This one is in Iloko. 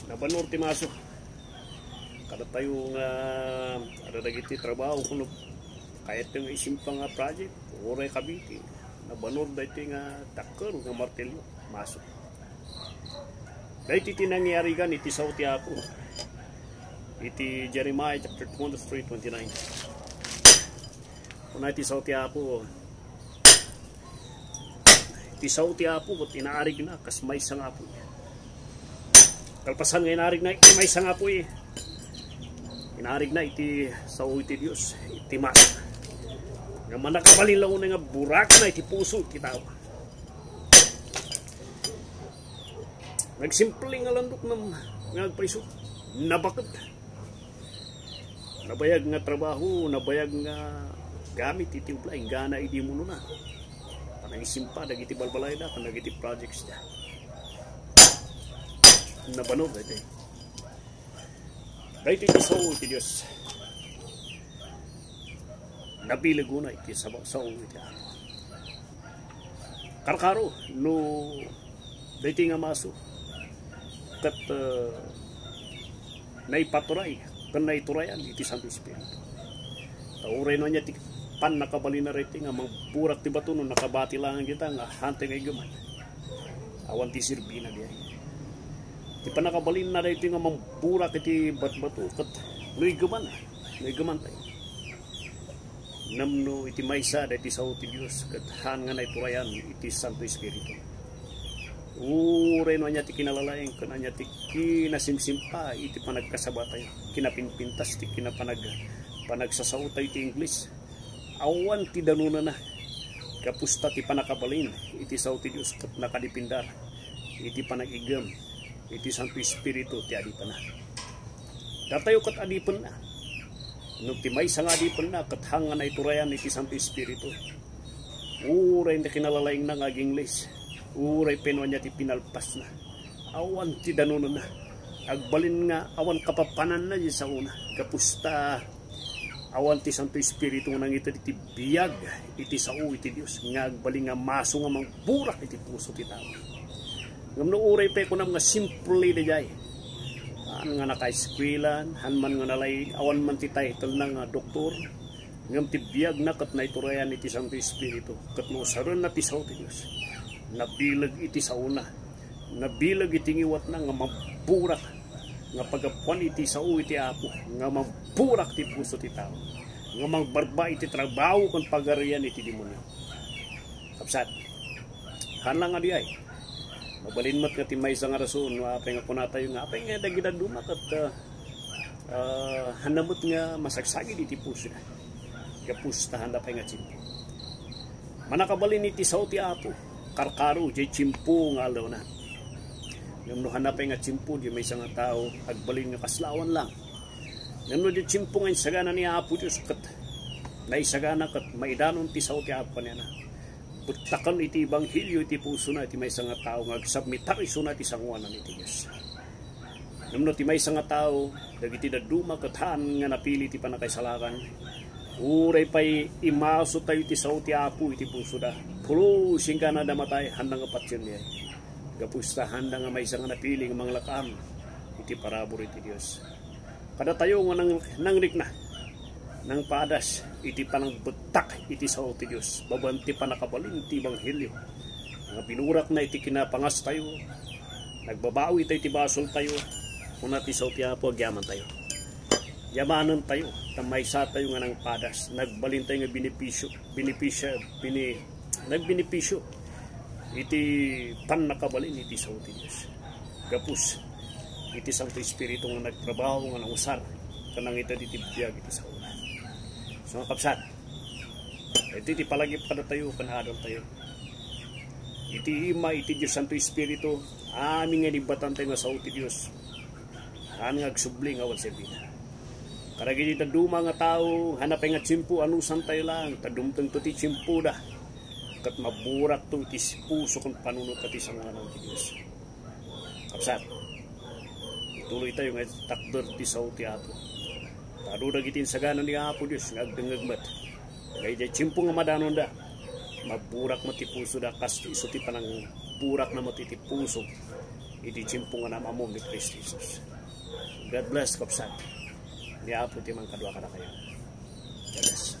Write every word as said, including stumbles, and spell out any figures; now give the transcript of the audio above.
Nabanur ti maso. Kadatayo nga adda dagiti trabaho, kuno kayatyo nga isimpa nga project, uray Cavite, nabanur daytoy nga dakkel nga martilyo, maso. Daytoy ti nangyarigan iti sao ti Apo. Iti Jeremiah chapter twenty-three, twenty-nine. Kuna iti sao ti Apo, iti sao ti Apo, ket inaarigna kas maysa nga apoy. Kalpasan nga inaarigna iti maysa nga apoy, inaarigna iti sao iti Dios, iti maso. Nga mannakabalin la unay nga burakna iti puso ti tao. Nagsimple nga landok nga agpayso. Nabaket. Nabayag nga trabaho, nabayag nga gamit iti ubla, inggana idi munona. Panangisimpa dagiti balbalayda, ken dagiti projects da. Nabanur daytoy. Daytoy ti sao ti Dios. Nabileg unay ti sao, sao iti Apo. Karkaro, no daytoy nga maso, ket, eh, naipaturay ken naiturayan iti Santo Espiritu. Ta uray no ania ti pannakabalinna daytoy nga mangburak ti bato no nakabati laeng dita nga hantay nga iggeman. Awan ti serbina diay. Ti pannakabalinna daytoy nga mangburak iti batbato ket no iggeman, no iggeman tayo. Ngem no iti maysa daytoy sao ti Dios ket haan nga naiturayan iti Santo Espiritu. Uray no ania ti kinalalaing ken ania ti kinasimsimpa iti panagkasabatayo, kinapinpintas ti kinapanag-, panagsasaotayo ti Ingles. Awan ti danonana. Gapusta ti pannakabalin iti sao ti Dios ket nakadipindar iti panag-iggem iti Santo Espiritu ti adipena. Datayo ket adipenna. No ti maysa nga adipenna ket haan nga naiturayan iti Santo Espiritu, uray ti kinalalaingna nga ag-Ingles, uray pay no ania ti pinalpasna, awan ti danonana. Agbalin nga awan kapapananna ti saona. Gapusta awan ti Santo Espiritu nga nangited iti biag iti sao iti Dios nga agbalin nga maso nga mangburak iti puso ti tao. Ngem no uray pay kunam nga simple daydiay, haan nga nakaeskuela, haan man nga nalaig, awan man ti title na nga doktor, ngem ti biagna ket naiturayan iti Santo Espiritu, ket no usarenna ti sao ti Dios, nabileg iti saona, nabileg iti ngiwatna nga mangburak, nga pagapuan iti sao iti Apo, nga mangburak ti puso ti tao, nga mangbarba iti trabaho ken pagarian iti demonio. Kabsat, haan lang nga diay. Mabalin met nga ti maysa nga rason no apay nga kunatayo nga apay nga dagiti dadduma ket, ah, ah, haan na met nga masagsagid iti pusona. Gapusta haan na pay nga tiempo. Mannakabalin iti sao ti Apo, karkaro, diay tiempo nga allawna. Ngem no haan na pay nga tiempo, diay maysa nga tao, agbalin nga kasla awan lang. Ngem no diay tiempo nga insagana ni Apo Dios ket naisagana ket maidanon ti sao ti Apo kaniana. Bettaken iti ebanghelio iti pusona iti maysa nga tao nga agsubmitar isuna iti sangoanan iti Dios. Ngem no ti maysa nga tao, dagiti dadduma ket haan nga napili ti pannakaisalakan, uray pay imasotayo ti sao ti Apo iti pusoda, pulos inggana da matay, haan da nga patienna. Gapusta haan da nga maysa nga napili nga manglak-am iti parabur iti Dios. Kadatayo nga nang-, nangrikna, nangpadas iti panangbettak iti sao ti Dios, babaen ti pannakabalin ti ebanghelio nga binurakna iti kinapangastayo, nagbabawi tayo ti basoltayo, kuna ti sao ti Apo, agyamantayo. Yamanentayo, ta maysatayo nga nangpadas, nagbalintayo nga benepisio, benepisio, bini-, nagbenepisio iti pannakabalin iti sao ti Dios. Gapus iti Santo Espiritu nga nagtrabaho, nga nangusar, ken nangited iti biag iti saona. So, nga kabsat, iti ti palagip kadatayo ken adaltayo. Iti ima iti Dios Santo Espiritu, amin nga inibbatantayo nga sao ti Dios, haan nga agsubli nga awan serbina. Kadagiti dadduma nga tao, haan na pay nga tiempo, anusantayo laeng, ta dumtengto ti tiempoda, ket maburakto iti puso ken panunot ti sangoanan ti Dios. Kabsat, ituloytayo nga takder ti sao ti Apo. Ta adu dagiti insagana ni Apo Dios nga agdengngeg met. Nga idiay tiempo nga madanonda, maburak met ti pusoda, kas ti isu ti panangburakna met iti puso iti tiempo nga naam-ammom ni Cristo Jesus. God bless, kabsat. Ni Apo ti mangkadua kadakayo. God bless.